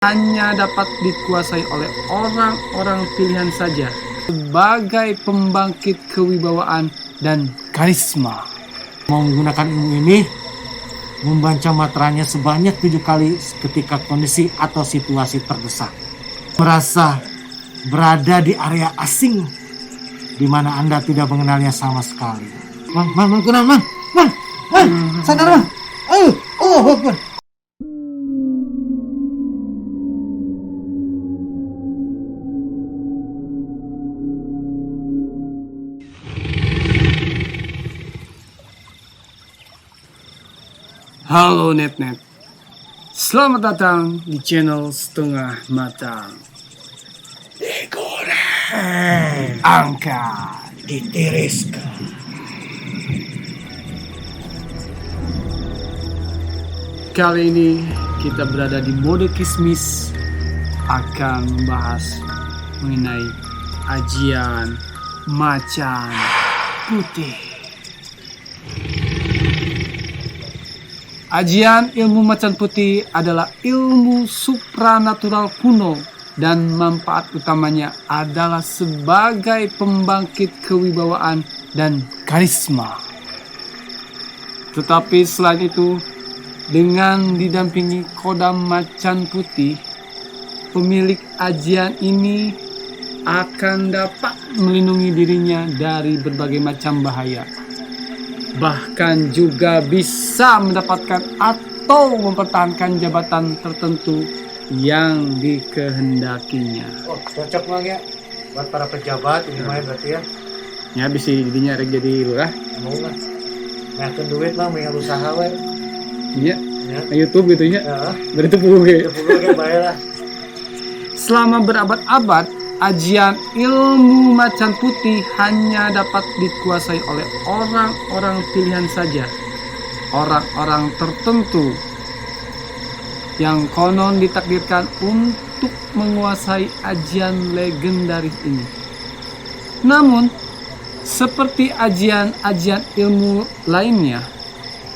Hanya dapat dikuasai oleh orang-orang pilihan saja sebagai pembangkit kewibawaan dan karisma. Mau menggunakan ilmu ini, membaca matranya sebanyak 7 kali ketika kondisi atau situasi terdesak. Merasa berada di area asing di mana Anda tidak mengenalnya sama sekali. Mang, mang, mang, kunang, mang, mang, mang, sadar, mang. Ayo, oh, Akbar. Halo net-net, selamat datang di channel Setengah Matang. Digoreng, angkat, ditiriskan. Kali ini kita berada di mode kismis, akan membahas mengenai ajian macan putih. Ajian ilmu macan putih adalah ilmu supranatural kuno dan manfaat utamanya adalah sebagai pembangkit kewibawaan dan karisma. Tetapi selain itu, dengan didampingi kodam macan putih, pemilik ajian ini akan dapat melindungi dirinya dari berbagai macam bahaya. Bahkan juga bisa mendapatkan atau mempertahankan jabatan tertentu yang dikehendakinya. Oh, cocok bang ya buat para pejabat ini mah berarti ya. Ya bisa jadinya rek jadi lurah. Mau lah. Nah, ke duit mah mengal usaha we. Iya. Ya. Nah, YouTube gitu ya. Heeh. Berarti puguh ge. Puguh ge bae lah. Selama berabad-abad, ajian ilmu macan putih hanya dapat dikuasai oleh orang-orang pilihan saja, orang-orang tertentu yang konon ditakdirkan untuk menguasai ajian legendaris ini. Namun, seperti ajian-ajian ilmu lainnya,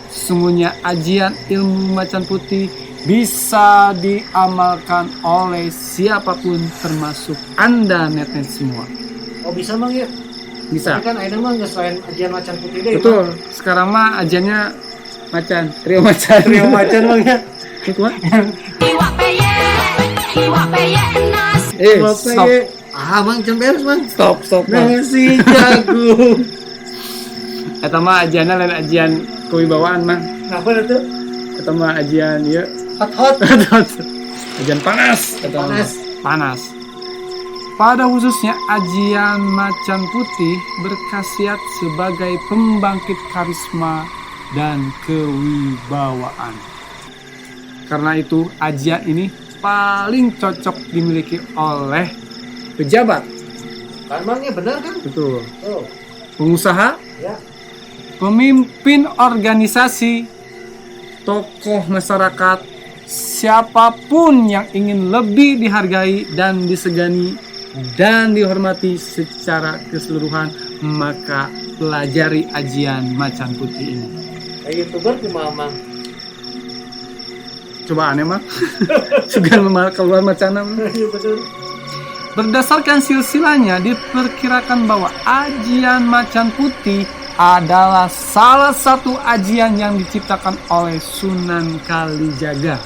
sesungguhnya ajian ilmu macan putih bisa diamalkan oleh siapapun termasuk Anda net-net semua. Oh bisa mang ya? Bisa. Tapi kan ayeuna mah nggak selain ajian macan putih deh. Betul. Mang. Sekarang mah ajiannya macan, trio macan. Trio macan mang ya. Itu mah. Iwak peyek, iwak peyek enas. Stop. Ah mang can beres mang. Stop, stop. Nasi jagung. Eta mah ajiannya lain ajian kewibawaan mang. Kenapa itu? Eta mah ajian ieu. Hot hot. Ajian panas. Panas. Panas. Pada khususnya ajian macan putih berkhasiat sebagai pembangkit karisma dan kewibawaan. Karena itu ajian ini paling cocok dimiliki oleh pejabat. Kan bangnya benar kan? Betul. Oh. Pengusaha, ya. Pemimpin organisasi, tokoh masyarakat, siapapun yang ingin lebih dihargai dan disegani dan dihormati secara keseluruhan, maka pelajari ajian macan putih ini. YouTuber kumaha mang? Coba aneh mah. Sugan keluar macana. Iya betul. Berdasarkan silsilahnya diperkirakan bahwa ajian macan putih adalah salah satu ajian yang diciptakan oleh Sunan Kalijaga.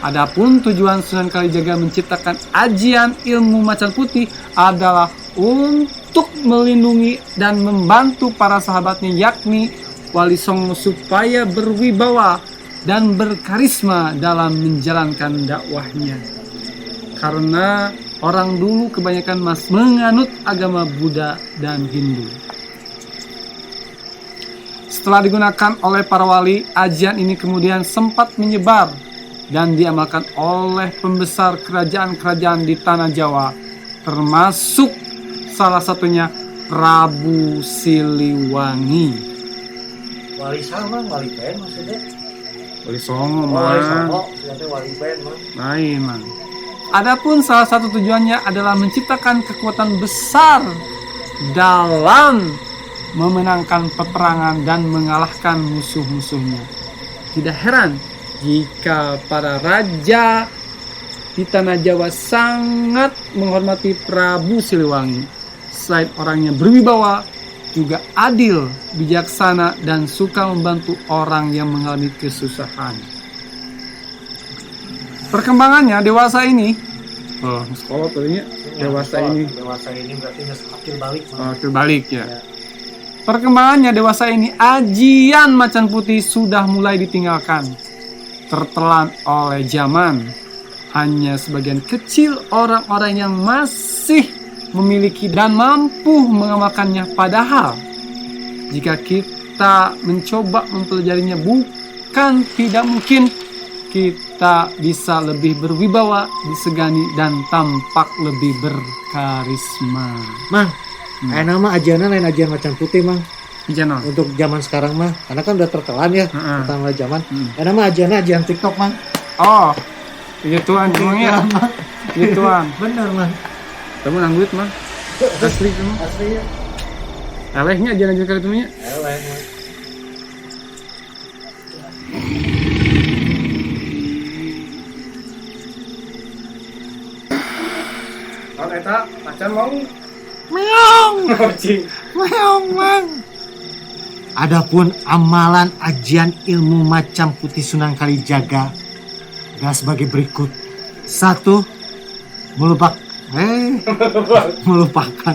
Adapun tujuan Sunan Kalijaga menciptakan ajian ilmu macan putih adalah untuk melindungi dan membantu para sahabatnya yakni Wali Songo supaya berwibawa dan berkarisma dalam menjalankan dakwahnya. Karena orang dulu kebanyakan mas menganut agama Buddha dan Hindu. Setelah digunakan oleh para wali, ajian ini kemudian sempat menyebar dan diamalkan oleh pembesar kerajaan-kerajaan di tanah Jawa, termasuk salah satunya Prabu Siliwangi. Wali sama, wali ben maksudnya? Wali Songo, oh, wali mang. Songo, berarti wali ben, mang. Lain, mang. Adapun salah satu tujuannya adalah menciptakan kekuatan besar dalam memenangkan peperangan dan mengalahkan musuh-musuhnya. Tidak heran jika para raja di tanah Jawa sangat menghormati Prabu Siliwangi. Selain orangnya berwibawa, juga adil, bijaksana, dan suka membantu orang yang mengalami kesusahan. Perkembangannya dewasa ini, oh, sekolah tadinya dewasa ini. Dewasa ini berarti akil balik. Oh, akil balik ya. Perkembangannya dewasa ini, ajian macan putih sudah mulai ditinggalkan, tertelan oleh zaman. Hanya sebagian kecil orang-orang yang masih memiliki dan mampu mengamalkannya. Padahal jika kita mencoba mempelajarinya, bukan tidak mungkin kita bisa lebih berwibawa, disegani, dan tampak lebih berkarisma. Mang, ayeuna mah ajianna lain ajian macan putih, Mang. Ajian naon? Untuk zaman sekarang mah, karena kan udah tertelan ya, tertelan oleh zaman. Ayeuna mah ajianna ajian TikTok, Mang. Oh, gituan emangnya. Gituan. Bener, Mang. Kamu nang duit, Mang. Asli itu, Mang. Asli ya. Elehnya ajian-ajian kali itu nya. Eleh, Mang. Kalau eta macan mau Meong. Kucing. Meong, Mang. Adapun amalan ajian ilmu macam putih Sunan Kalijaga adalah sebagai berikut. 1, melupakan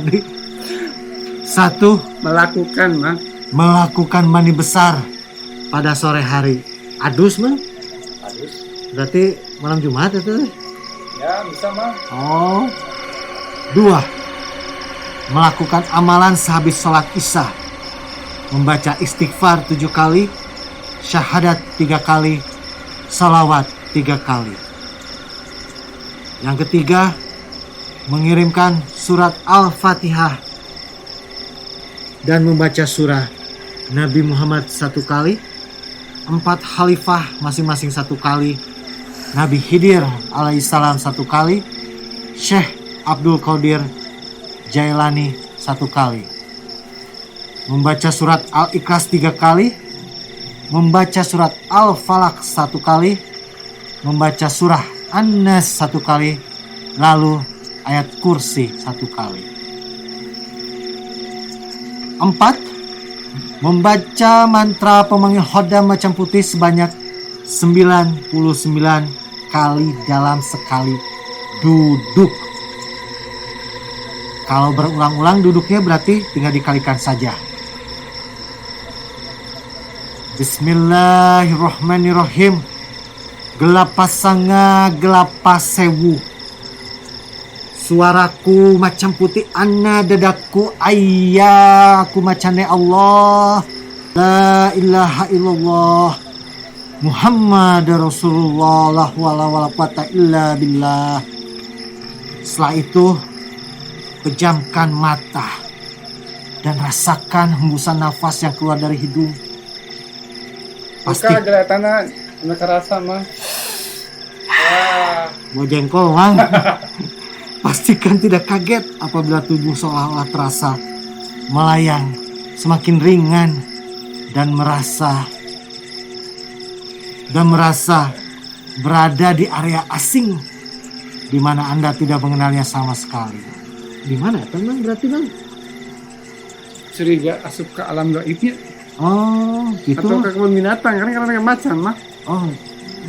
nih. 1, melakukan, Mang. Melakukan mandi besar pada sore hari. Adus, Mang? Adus. Berarti malam Jumat itu? Ya, bisa, Mang. Oh. 2, melakukan amalan sehabis sholat isya. Membaca istighfar 7 kali, syahadat 3 kali, salawat 3 kali. Yang ketiga, mengirimkan surat Al-Fatihah dan membaca surah Nabi Muhammad 1 kali, 4 khalifah masing-masing 1 kali, Nabi Khidir alaihissalam 1 kali, Syekh Abdul Qadir Jailani 1 kali. Membaca surat Al-Ikhlas 3 kali, membaca surat Al-Falaq 1 kali, membaca surah An-Nas 1 kali, lalu ayat kursi 1 kali. 4, membaca mantra pemanggil khodam macan putih sebanyak 99 kali dalam sekali duduk. Kalau berulang-ulang duduknya berarti tinggal dikalikan saja. Bismillahirrahmanirrahim. Gelapa sanga, gelapa sewu. Suaraku macam putih ana, dadaku ayah, aku macane Allah. La ilaha illallah Muhammad Rasulullah, la hawla wala quwata illa billah. Setelah itu pejamkan mata dan rasakan hembusan nafas yang keluar dari hidung. Pasti buka kelihatannya nggak kerasa, Mang. Wah. Mau jengkol, Mang. Pastikan tidak kaget apabila tubuh seolah-olah terasa melayang, semakin ringan dan merasa berada di area asing di mana Anda tidak mengenalnya sama sekali. Di mana, teman? Berarti, Bang? Curiga asup ke alam gaibnya. Oh, gitu. Atau ke kebun binatang, karena macan mah. Oh,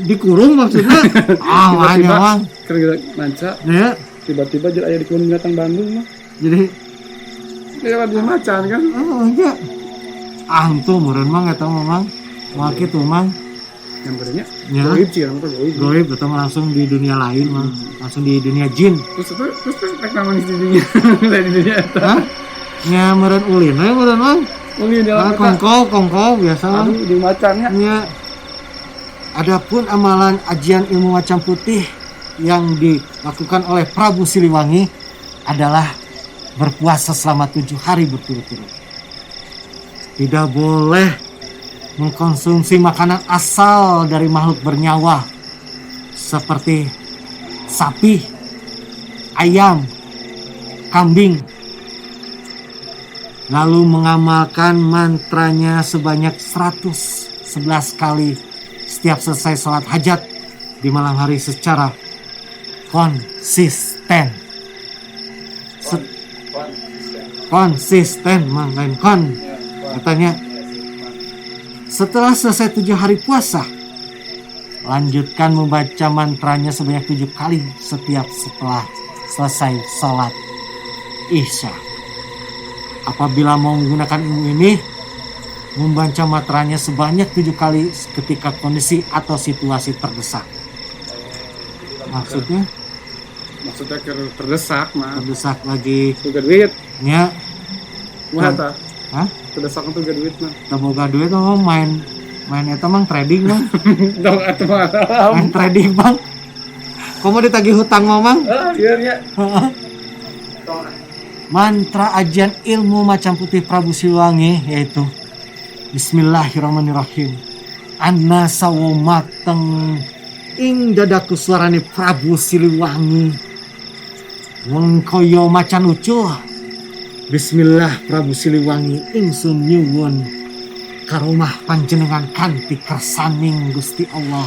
dikurung maksudnya? Ah, tiba-tiba Mang. Karena manca. Ya. Tiba-tiba jadi aya di kebun binatang Bandung mah. Jadi dia lebih macan kan? Oh, enggak. Ah, itu meureun mah eta mah, Mang. Moal kitu, Mang. Yang berenya? Ya. Goib sih, orang tuh goib. Goib atau langsung di dunia lain, Mang. Langsung di dunia jin. Terus rek naon di dunia? Lain di dunia eta. Hah? Nya meureun ulin we meureun, Mang. Ulin di alam Nah, eta. kongko biasa, Mang. Aduh, di macannya. Nya. Adapun amalan ajian ilmu macan putih yang dilakukan oleh Prabu Siliwangi adalah berpuasa selama 7 hari berturut-turut. Tidak boleh mengkonsumsi makanan asal dari makhluk bernyawa seperti sapi, ayam, kambing. Lalu mengamalkan mantranya sebanyak 111 kali setiap selesai sholat hajat di malam hari secara konsisten. Konsisten mang lain kon katanya. Setelah selesai 7 hari puasa, lanjutkan membaca mantranya sebanyak 7 kali setiap setelah selesai sholat Isya. Apabila mau menggunakan ilmu ini, membaca mantranya sebanyak 7 kali ketika kondisi atau situasi terdesak. Maksudnya? Maksudnya terdesak, mah. Terdesak lagi. Boga duit. Ya. Wah, ta. Hah? Terdesak untuk boga duit mah. Teu boga duit mah main eta mang trading mah. Dong atuh mah. Main trading bang. Komo ditagih hutang mah mang? Ah, iya nya. Mantra ajian ilmu macan putih Prabu Siliwangi yaitu Bismillahirrahmanirrahim. Anna sawo mateng ing dadaku suarane Prabu Siliwangi. Wong kaya macan ucuh. Bismillah Prabu Siliwangi ingsun nyuwun karomah panjenengan kanthi kersaning Gusti Allah.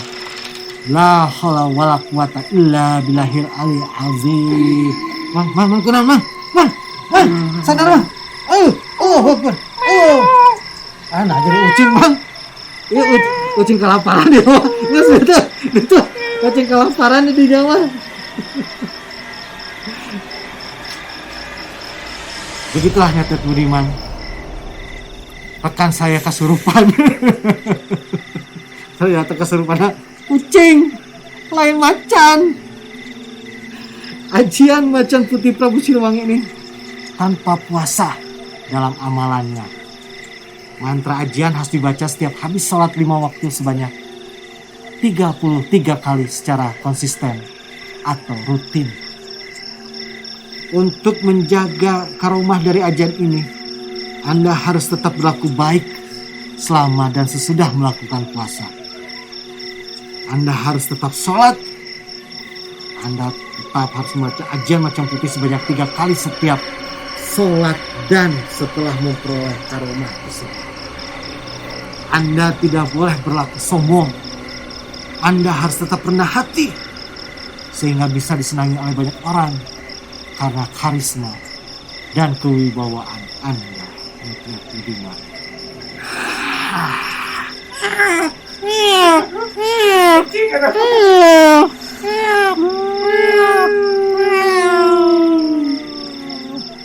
La haula wala quwata illa billahil ali azim. Mang mang mang kunaon mang? Mang, mang, sadar mang. Ayo, oh akbar. Oh. Ah, nah jadi ucing mang. Ieu ucing kelaparan ya. Geus itu, itu ucing kelaparan di Jawa. Begitulah nyatet Budiman. Rekan saya kesurupan. Ternyata kesurupan kucing, lain macan. Ajian macan putih Prabu Siliwangi ini tanpa puasa dalam amalannya. Mantra ajian harus dibaca setiap habis sholat 5 waktu sebanyak 33 kali secara konsisten atau rutin. Untuk menjaga karomah dari ajian ini, Anda harus tetap berlaku baik selama dan sesudah melakukan puasa. Anda harus tetap sholat. Anda tetap harus membaca ajian macan putih sebanyak 3 kali setiap sholat dan setelah memperoleh karomah tersebut. Anda tidak boleh berlaku sombong. Anda harus tetap rendah hati sehingga bisa disenangi oleh banyak orang karena karisma dan kewibawaan Anda.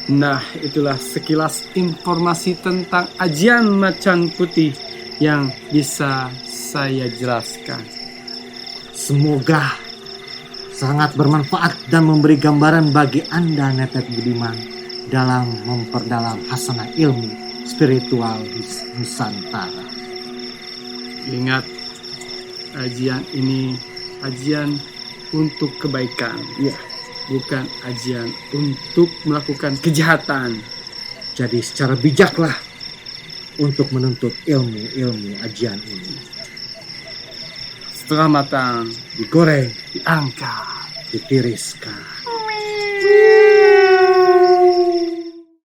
Nah, itulah sekilas informasi tentang ajian macan putih yang bisa saya jelaskan. Semoga sangat bermanfaat dan memberi gambaran bagi Anda Netet Budiman dalam memperdalam hasanah ilmu spiritual Nusantara. Ingat, ajian ini ajian untuk kebaikan. Ya. Bukan ajian untuk melakukan kejahatan. Jadi secara bijaklah untuk menuntut ilmu-ilmu ajian ini. Setelah matang, digoreng, diangkat, ditiriskan.